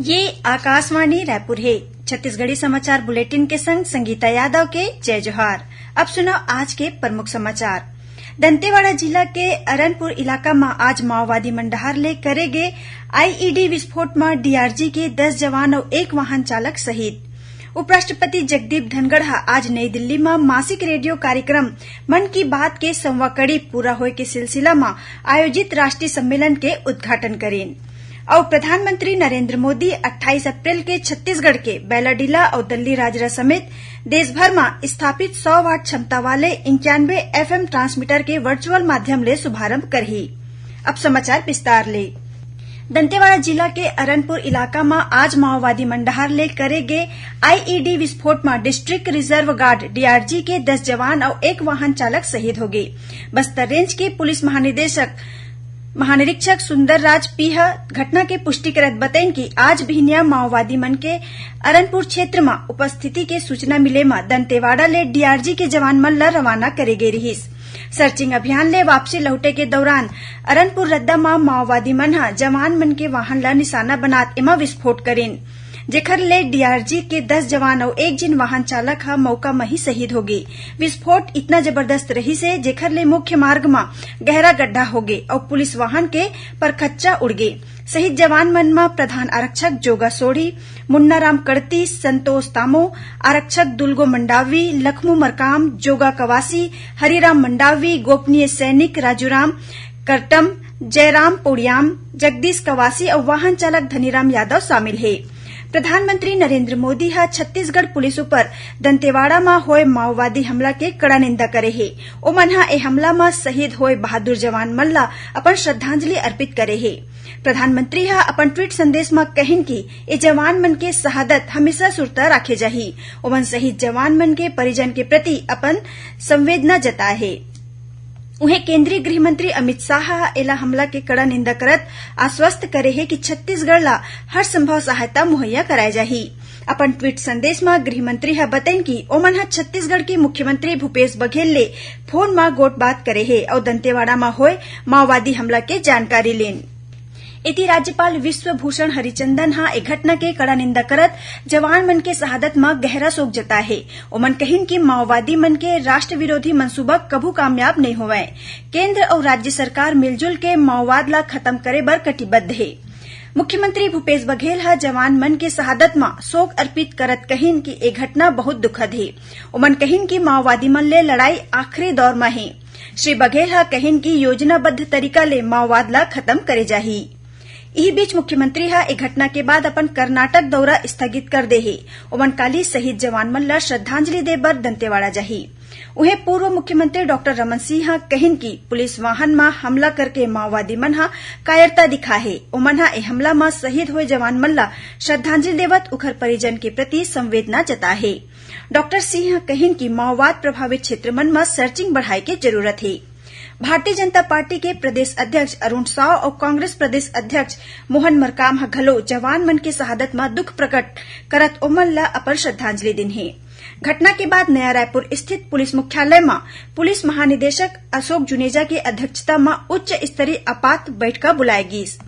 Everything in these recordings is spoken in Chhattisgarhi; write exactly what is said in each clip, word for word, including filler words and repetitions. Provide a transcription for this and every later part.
ये आकाशवाणी रायपुर हे। छत्तीसगढ़ी समाचार बुलेटिन के संग संगीता यादव के जय जोहार। अब सुनव आज के प्रमुख समाचार। दंतेवाड़ा जिला के अरनपुर इलाका म आज माओवादी मन डहार ले करे गे आईईडी विस्फोट म डीआरजी के दस जवान अउ एक वाहन चालक शहीद। उपराष्ट्रपति जगदीप धनखड़ ह आज नई दिल्ली म मासिक रेडियो कार्यक्रम मन की बात के सौवां कड़ी पूरा होए के सिलसिला म आयोजित राष्ट्रीय सम्मेलन के उद्घाटन करीन। अउ प्रधानमंत्री नरेंद्र मोदी अट्ठाईस अप्रैल के छत्तीसगढ़ के बैलाडीला अउ दल्लीराजरा समेत देश भर म स्थापित सौ वाट क्षमता वाले इक्यानवे एफएम ट्रांसमीटर के वर्चुअल माध्यम ले शुभारंभ करही। अब समाचार विस्तार ले। दंतेवाड़ा जिला के अरनपुर इलाका म आज माओवादी मन डहार ले करे गे आईईडी विस्फोट म डिस्ट्रिक्ट रिजर्व गार्ड, डीआरजी, के दस जवान अउ एक वाहन चालक शहीद होगे। बस्तर रेंज के पुलिस महानिदेशक महानिरीक्षक सुंदर राज पी ह घटना के पुष्टि करत बतइन कि आज बिहनिया माओवादी मन के अरनपुर क्षेत्र म उपस्थिति के सूचना मिले म दंतेवाड़ा ले डीआरजी के जवान मन ल रवाना करे गे रिहिस। सर्चिंग अभियान ले वापसी लहुटे के दौरान अरनपुर रद्दा म माओवादी मन ह जवान मन के वाहन ल निशाना बनात एमा विस्फोट करिन, जेखर ले डीआरजी के दस जवान अउ एक झिन वाहन चालक ह मौका म ही शहीद होगे। विस्फोट इतना जबरदस्त रहिस हे, जेखर ले मुख्य मार्ग म गहरा गड्ढा होगे अउ पुलिस वाहन के परखच्चा उड़गे। शहीद जवान मन म प्रधान आरक्षक जोगा सोढ़ी, मुन्नाराम कड़ती, संतोष तामो, आरक्षक दुलगो मंडावी, लखमू मरकाम, जोगा कवासी, हरिराम मंडावी, गोपनीय सैनिक राजूराम करटम, जयराम पोड़ियाम, जगदीश कवासी अउ वाहन चालक धनीराम यादव शामिल हे। प्रधानमंत्री नरेंद्र मोदी ह छत्तीसगढ़ पुलिस ऊपर दंतेवाड़ा म होए माओवादी हमला के कड़ा निंदा करे हे। ओमन ह ए हमला म शहीद होए बहादुर जवान मन ल अपन श्रद्धांजलि अर्पित करे हे। प्रधानमंत्री ह अपन ट्वीट संदेश म कहिन कि ए जवान मन के शहादत हमेशा सुरता राखे जाही। ओमन शहीद जवान मन के परिजन के प्रति अपन संवेदना जताए हे। उहें, केंद्रीय गृह मंत्री अमित शाह ह एला हमला के कड़ा निंदा करत आश्वस्त करे हे कि छत्तीसगढ़ ला हर संभव सहायता मुहैया कराए जाही। अपन ट्वीट संदेश म गृह मंत्री ह बतइन कि ओमन ह छत्तीसगढ़ के मुख्यमंत्री भूपेश बघेल ले फोन म गोठबात करे हे अउ दंतेवाड़ा म होए माओवादी हमला के जानकारी लीन। एती, राज्यपाल विश्वभूषण हरिचंदन ह ए घटना के कड़ा निंदा करत जवान मन के शहादत म गहरा शोक जताए हे। ओमन कहिन कि माओवादी मन के राष्ट्र विरोधी मंसूबा कभू कामयाब नइ होवय। केंद्र अउ राज्य सरकार मिलजुल के माओवाद ला खत्म करे बर कटिबद्ध हे। मुख्यमंत्री भूपेश बघेल ह जवान मन के शहादत म शोक अर्पित करत कहिन कि ए घटना बहुत दुखद हे। ओमन कहिन कि माओवादी मन ले लड़ाई आखिरी दौर म हे। श्री बघेल ह कहिन कि योजनाबद्ध तरीका ले माओवाद ला खत्म करे जाही। इही बीच, मुख्यमंत्री ह ए घटना के बाद अपन कर्नाटक दौरा स्थगित कर दे हे। ओमन काली शहीद जवान मन ल श्रद्धांजलि दे बर दंतेवाड़ा जाही। उहें, पूर्व मुख्यमंत्री डॉक्टर रमन सिंह ह कहिन कि पुलिस वाहन म हमला करके माओवादी मन ह कायरता दिखा हे। ओमन ह ए हमला म शहीद होए जवान मन ल श्रद्धांजलि देवत उखर परिजन के प्रति संवेदना जता हे। डॉक्टर सिंह ह कहिन कि माओवाद प्रभावित क्षेत्र मन म सर्चिंग बढ़ाए के जरूरत हे। भारतीय जनता पार्टी के प्रदेश अध्यक्ष अरुण साव अउ कांग्रेस प्रदेश अध्यक्ष मोहन मरकाम ह घलो जवान मन के शहादत म दुख प्रकट करत ओमन ल अपन श्रद्धांजलि दिन हे। घटना के बाद नया रायपुर स्थित पुलिस मुख्यालय म पुलिस महानिदेशक अशोक जुनेजा के अध्यक्षता म उच्च स्तरीय आपात बैठका बुलाए गीस।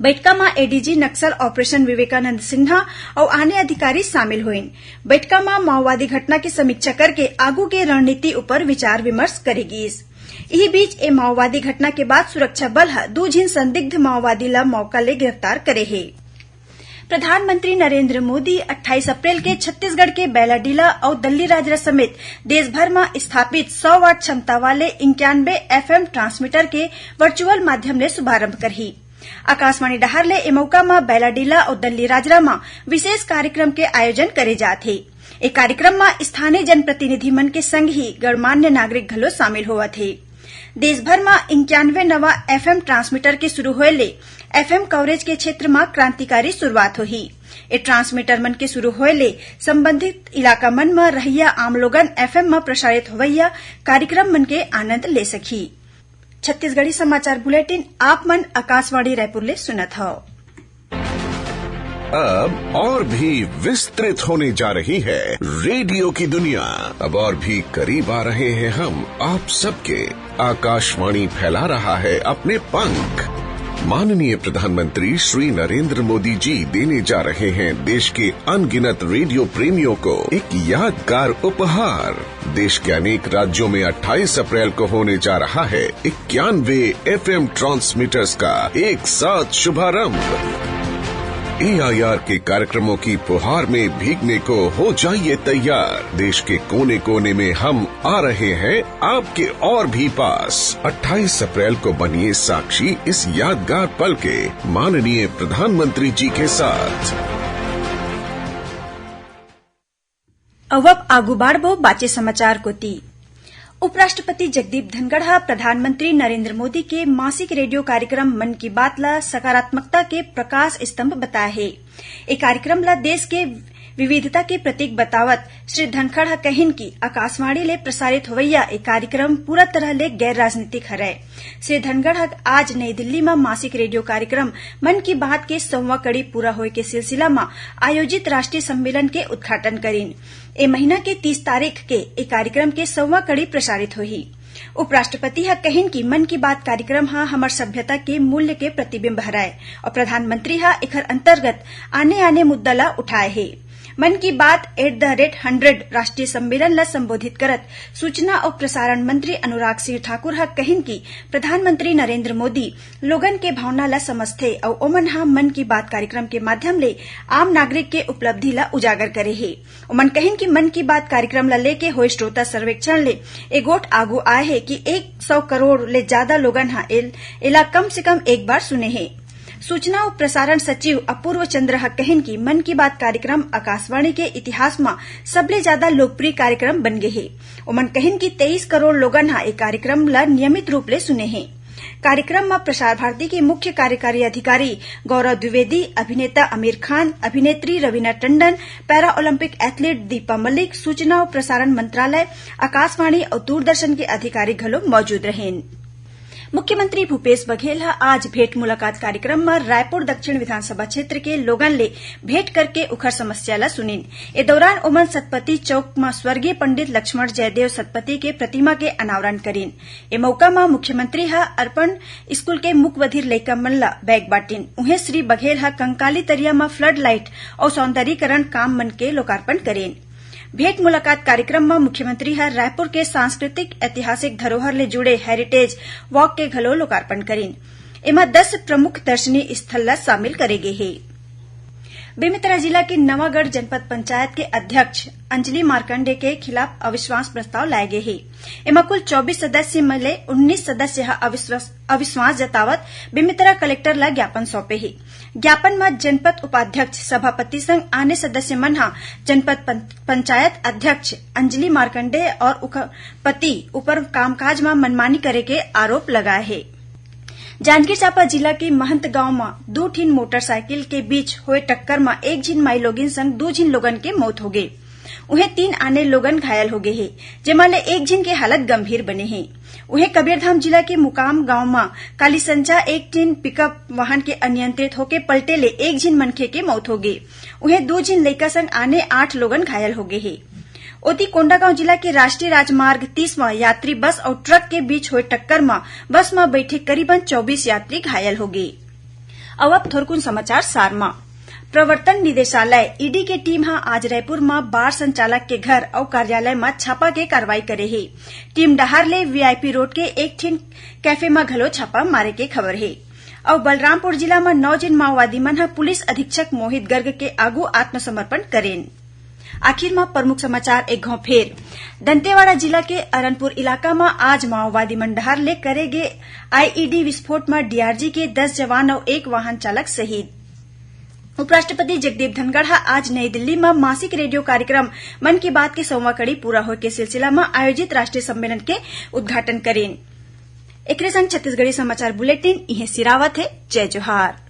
बैठका म एडीजी नक्सल ऑपरेशन विवेकानंद सिन्हा अउ आने अधिकारी शामिल होइन। बैठका म माओवादी घटना के समीक्षा करके आगू के रणनीति ऊपर विचार विमर्श करे गीस। इही बीच, ए माओवादी घटना के बाद सुरक्षा बल ह दू झिन संदिग्ध माओवादी ल मौका ले गिरफ्तार करे हे। प्रधानमंत्री नरेंद्र मोदी अट्ठाईस अप्रैल के छत्तीसगढ़ के बैलाडीला अउ दल्लीराजरा समेत देश भर म स्थापित सौ वाट क्षमता वाले इक्यानवे एफएम ट्रांसमीटर के वर्चुअल माध्यम ले शुभारंभ करही। आकाशवाणी डहार ले ए मौका म बैलाडीला अउ दल्लीराजरा म विशेष कार्यक्रम के आयोजन करे जात हे। ए कार्यक्रम म स्थानीय जनप्रतिनिधि मन के संग ही गणमान्य नागरिक घलो शामिल होवत हे। देश भर म इक्यानवे नवा एफएम ट्रांसमीटर के शुरू होए ले एफएम कवरेज के क्षेत्र म क्रांतिकारी शुरुआत होही। ए ट्रांसमीटर मन के शुरू होए ले संबंधित इलाका मन म रहइया आम लोगन एफएम म प्रसारित होवइया कार्यक्रम मन के आनंद ले सकही। छत्तीसगढ़ी समाचार बुलेटिन आप मन आकाशवाणी रायपुर ले सुनत हव। अब और भी विस्तृत होने जा रही है रेडियो की दुनिया। अब और भी करीब आ रहे हैं हम आप सबके। आकाशवाणी फैला रहा है अपने पंख। माननीय प्रधानमंत्री श्री नरेंद्र मोदी जी देने जा रहे हैं देश के अनगिनत रेडियो प्रेमियों को एक यादगार उपहार। देश के अनेक राज्यों में अट्ठाईस अप्रैल को होने जा रहा है इक्यानवे एफएम ट्रांसमीटर्स का एक साथ शुभारंभ। एआईआर के कार्यक्रमों की फुहार में भीगने को हो जाइए तैयार। देश के कोने कोने में हम आ रहे हैं आपके और भी पास। अट्ठाईस अप्रैल को बनिए साक्षी इस यादगार पल के, माननीय प्रधानमंत्री जी के साथ। अब, अब आगू बाढ़बो बाचे समाचार कोती। उपराष्ट्रपति जगदीप धनखड़ ह प्रधानमंत्री नरेंद्र मोदी के मासिक रेडियो कार्यक्रम मन की बात ला सकारात्मकता के प्रकाश स्तंभ बताए हे। ए कार्यक्रम ला देश के विविधता के प्रतीक बतावत श्री धनखड़ ह कहिन कि आकाशवाणी ले प्रसारित होवइया ए कार्यक्रम पूरा तरह ले गैर राजनीतिक हरय। श्री धनखड़ ह आज नई दिल्ली म मासिक रेडियो कार्यक्रम मन की बात के सौवां कड़ी पूरा होए के सिलसिला म आयोजित राष्ट्रीय सम्मेलन के उद्घाटन करिन। ए महीना के तीस तारीख के ए कार्यक्रम के सौवां कड़ी प्रसारित होही। उपराष्ट्रपति ह कहिन कि मन की बात कार्यक्रम ह हमर सभ्यता के मूल्य के प्रतिबिंब हरय अउ प्रधानमंत्री ह एखर अंतर्गत आने-आने मुद्दा ल उठाए हे। मन की बात एट द रेट हंड्रेड राष्ट्रीय सम्मेलन ल संबोधित करत सूचना अउ प्रसारण मंत्री अनुराग सिंह ठाकुर ह कहिन कि प्रधानमंत्री नरेंद्र मोदी लोगन के भावना ल समझथे अउ ओमन ह मन की बात कार्यक्रम के माध्यम ले आम नागरिक के उपलब्धि ल उजागर करे हे। ओमन कहिन कि मन की बात कार्यक्रम ल लेके होए श्रोता सर्वेक्षण ले ए गोठ आगू आए हे कि एक सौ करोड़ ले जादा लोगन ह एल-, एला कम से कम एक बार सुने हे। सूचना अउ प्रसारण सचिव अपूर्व चंद्र ह कहिन कि मन की बात कार्यक्रम आकाशवाणी के इतिहास म सबले जादा लोकप्रिय कार्यक्रम बन गे हे। ओमन कहिन कि तेईस करोड़ लोगन ह ए कार्यक्रम ल नियमित रूप ले सुने हे। कार्यक्रम म प्रसार भारती के मुख्य कार्यकारी अधिकारी गौरव द्विवेदी, अभिनेता आमिर खान, अभिनेत्री रवीना टंडन, पैरा ओलंपिक एथलीट दीपा मलिक, सूचना अउ प्रसारण मंत्रालय, आकाशवाणी अउ दूरदर्शन के अधिकारी घलो मौजूद रहिन। मुख्यमंत्री भूपेश बघेल ह आज भेंट मुलाकात कार्यक्रम म रायपुर दक्षिण विधानसभा क्षेत्र के लोगन ले भेंट करके उखर समस्या ल सुनिन। ए दौरान ओमन सतपति चौक म स्वर्गीय पंडित लक्ष्मण जयदेव सतपति के प्रतिमा के अनावरण करिन। ए मौका म मुख्यमंत्री ह अर्पण स्कूल के मुक बधिर लइका मन ल बैग बांटिन। उहें, श्री बघेल ह कंकाली तरिया म फ्लड लाइट अउ सौंदर्यीकरण काम मन के लोकार्पण करिन। भेंट मुलाकात कार्यक्रम म मुख्यमंत्री ह रायपुर के सांस्कृतिक ऐतिहासिक धरोहर ले जुड़े हेरिटेज वॉक के घलो लोकार्पण करिन। एमा दस प्रमुख दर्शनीय स्थल ल शामिल करे गे हे। बेमेतरा जिला के नवागढ़ जनपद पंचायत के अध्यक्ष अंजलि मार्कंडे के खिलाफ अविश्वास प्रस्ताव लाए गे हे। एमा कुल चौबीस सदस्य म ले उन्नीस सदस्य ह अविश्वास, अविश्वास जतावत बेमेतरा कलेक्टर ल ज्ञापन सौंपे हे। ज्ञापन म जनपद उपाध्यक्ष, सभापति संग आने सदस्य मन ह जनपद पं-, पंचायत अध्यक्ष अंजलि मार्कंडे और उखर पति ऊपर कामकाज म मनमानी करे के आरोप लगाए हे। जांजगीर चांपा जिला के महंत गांव म दू ठिन मोटरसाइकिल के बीच होए टक्कर म एक झिन माईलोगिन संग दू झिन लोगन के मौत होगे। उहें, तीन आने लोगन घायल होगे हे, जेमा ले एक झिन के हालत गंभीर बने हे। उहें, कबीरधाम जिला के मुकाम गांव म काली संझा एक ठिन पिकअप वाहन के अनियंत्रित होके पलटे ले एक झिन मनखे के मौत होगे। उहें, दू झिन लइका संग आने आठ लोगन घायल होगे हे। ओती, कोंडागांव जिला के राष्ट्रीय राजमार्ग तीस म यात्री बस अउ ट्रक के बीच होए टक्कर म बस म बइठे करीबन चौबीस यात्री घायल होगे। अउ अब थोरकुन समाचार सार म। प्रवर्तन निदेशालय, ईडी के टीम ह आज रायपुर म बार संचालक के घर अउ कार्यालय म छापा के कार्रवाई करे हे। टीम डहार ले वीआईपी रोड के एक ठिन कैफे म घलो छापा मारे के खबर हे। अउ बलरामपुर जिला म नौ झिन माओवादी मन ह पुलिस अधीक्षक मोहित गर्ग के आगू आत्मसमर्पण करेन। आखिर म प्रमुख समाचार एक घांव फेर। दंतेवाड़ा जिला के अरनपुर इलाका म आज माओवादी मन डहार ले करे गे आईईडी विस्फोट म डीआरजी के दस जवान अउ एक वाहन चालक शहीद। उपराष्ट्रपति जगदीप धनखड़ ह आज नई दिल्ली म मासिक रेडियो कार्यक्रम मन की बात के सौवां कड़ी पूरा होए के सिलसिला म आयोजित राष्ट्रीय सम्मेलन के उद्घाटन करेन। एकरे संग छत्तीसगढ़ी समाचार बुलेटिन इहें सिरावत हे। जय जोहार।